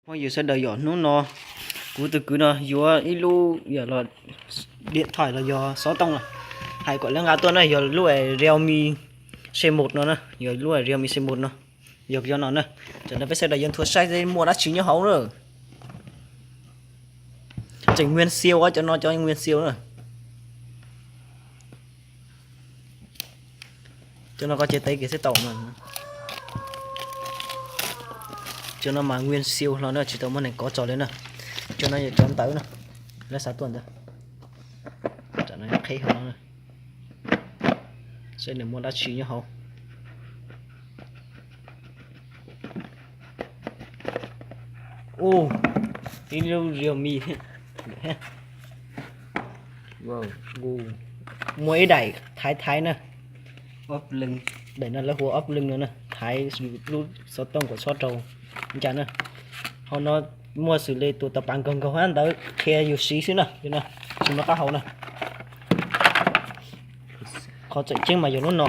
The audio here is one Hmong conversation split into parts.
Phooj ywg sawv daws, yog hnub no kuv tus kwv no yuav ib lub yog los diam thais los yog xov tooj los hais kom lawv nqa tuaj na, yog lub Realme C một no na, yog lub Realme C một no, yog cov no na. Tam no peb sawv daws yuav nthuav saib muaj dab tsi nyob hauv na. Tseem nguyên siêu, cov no cov nguyên siêu na. Cov no koj cia tev kiag xwb tau mas. Cov no mas nguyên siêu hlo na, tsis tau muaj neeg kov tso li na. Cov no yog cov ntawv na, lawv xa tuaj ntawd. Tam no qheb hauv no, saib nws muaj dab tsi nyob hauv. Ub, ib lub Realme. Muaj ib daim thaiv thaiv na. Daim no lawv hu ua ốp lưng no na, thaiv lub xov tooj kom txhob raug ncas na. Hauv no muaj xws li tus tau pas nkaug nkaug hab ntawd qhia yus siv xwb na, tsis muaj qab hau na. Qhov tseem ceeb mas yog lub no,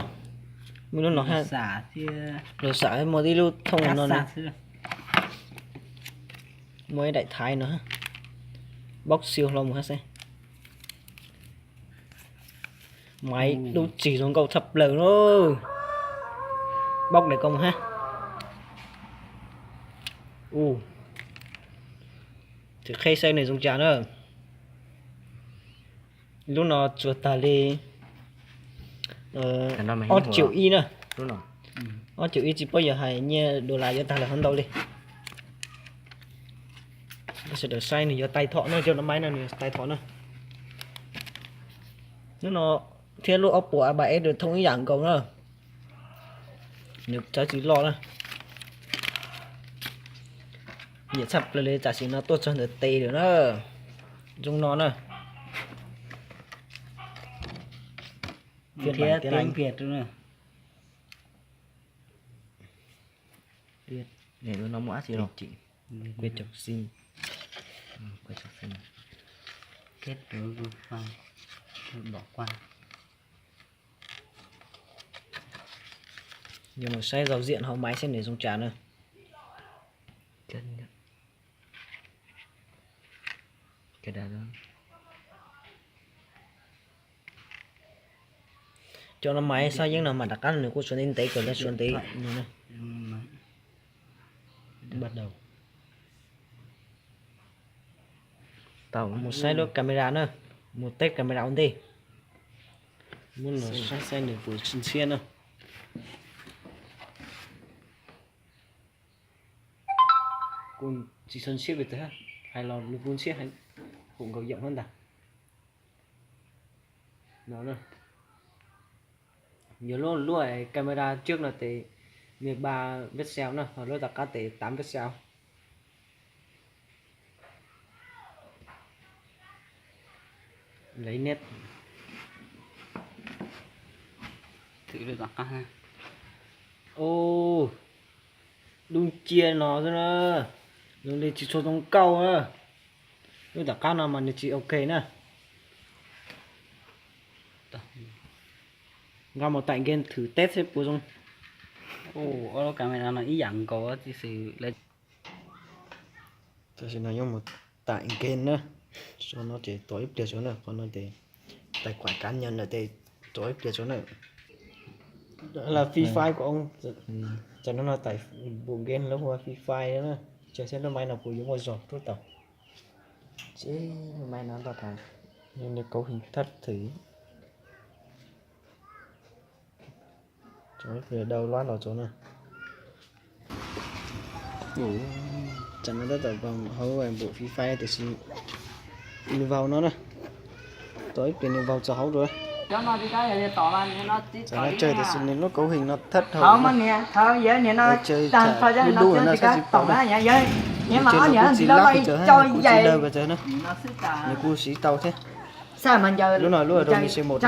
muaj lub no hab. Lus xam muaj ib lub thooj no na. Muaj ib daim thaiv no, bóc siêu hlo mus hab xwb. Maiv dub txig zoo nkauj tshaj plaws na. Bóc daim ko mus hab. Ub, tsis qheb saib nws zoo cas na. Lub no tsuas tag li ob triệu ib na. Ob triệu ib tsis paub yog hais nyiaj dollar yuav tag lawm hov ntau li. Sawv daws saib nws yog tais thom na, cov no maiv no nws tais thom na. Lub no thiab lub Oppo A ba S thooj ib yam nkaus na. Nws txawv tsis loj na. Nyiam tshaj plaws li tam sim no tuaj txog ntawm tes lawm na. Zoo no na. Lub no muaj dab tsi los? Kuv cov sim. Yuav mus saib giao diện hauv maiv seb nws zoo cas na. Cov no maiv xab yeeb no mas rov qab nws kuj suav ntev ntev kawg, lawv suav ntev no na. Mus saib lub camera na, mus test camera ua ntej. Muab los saib saib nws puas ntxhiab na. Kuj tsis tshua ntxhiab li ntawd, hais los nws kuj ntxhiab heev, kuj nkaus yeem hab ntag. No, yog lub lub camera trước no tes mười ba pixel na, ho lub tom qab tes tám pixel. Lawv neb thwm lub tom qab. Ub, dub ncia no xwb na, zoo li tsis tshua zoo nkauj na. Lub tom qab no mas nws tsis ok na. Nqa mus tải game thử test seb puas zoo. Ub, ob lub camera no ib yam nkaus tib si. Tam sim no yuav mus tải game na. Sau no ces tos ib pliag saum na, qhov no ces tài khoản cá nhân lawm ces tos ib pliag saum na. Là Free Fire của ông. Tam no no tải bộ game lub hu ua Free Fire na. Cia seb lub maiv no puas yuav muaj zog rub tau. Seb lub maiv no ntau tas. Cấu hình thất thử. Tos ib pliag đau lab los tso na. Tam no tab tom hauv bộ Free Fire tiam sis nws vau no na. Tos ib pliag nws vau txog hauv dua. Tam no tsawg tiam sis nws lub cấu hình no thất hậu. Chơi lub dub no saib tsis paub na. Nws kuj tsis lag pes tsawg, nws kuj tsis daug thiab. Lub no lub Realme C một.